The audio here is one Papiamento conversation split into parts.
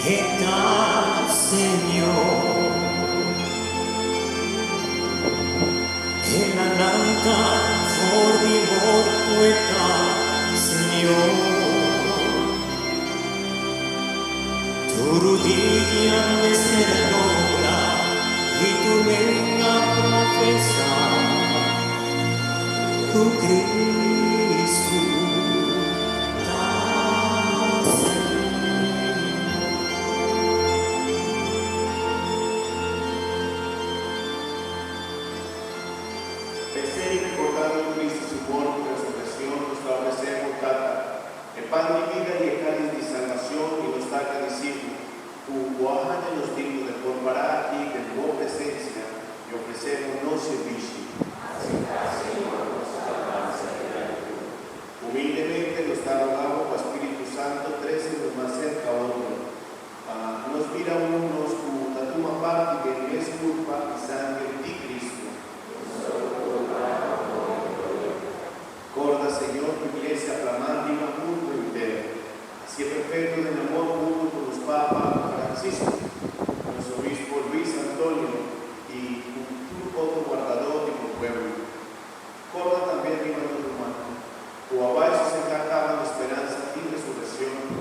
E ta Señor. El a lanta for di morto, E ta Señor. Tur rudia mester dobla i tur lenga profesá ku Kristu ta Señor. P'esei, recordando Cristo su morto y resurrección, nos ta ofrecemos, Tata, e pan di bida y e cáliz di salvación, y nos ta agradecido cu Bo a haña nos digno de por para aki den Bo presencia y ofrecemos nos servicio. Humildemente nos ta rogabo pa Spiritu Santo trece nos mas cerca otro, pa nos bira un nos cu ta tuma parti den mes curpa y sanger di Cristo. Corda, Señor, tu Iglesia plamá riba mundo entero. Hacié perfecto den amor hunto cu nos Papa Francisco, nos Obispo Luis Antonio y cu tur otro wardadó di bo pueblo. Corda tambe riba nos rumannan cu a bai sosegá caba na speransa di resurreccion,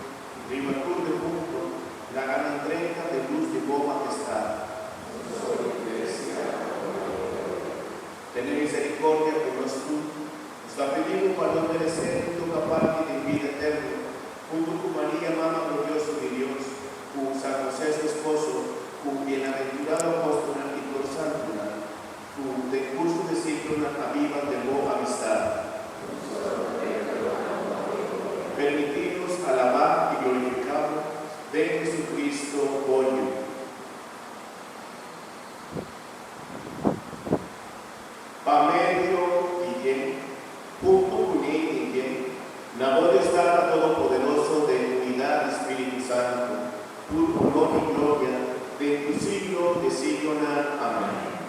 riba tur defunto, laga nan drenta den luz di bo majestad. Tene misericordia cu nos tur. Nos ta pidi bo pa nos merecé di toca parti den bida eterno, hunto cu Maria, Mama glorioso di Dios, cu San José su esposo, cu bienaventurado apóstolnan i tur santunan, cu den curso di siglonan a biba den bo amistad. Permití nos alabá i glorificá bo den Jesucristo, bo Yu. Pa medio di dje, huntu ku ñe i den dje, na bo Dios Tata Todopoderoso den unidat di Spiritu Santu, tur honor i gloria den tur siglo di siglonan. Amen.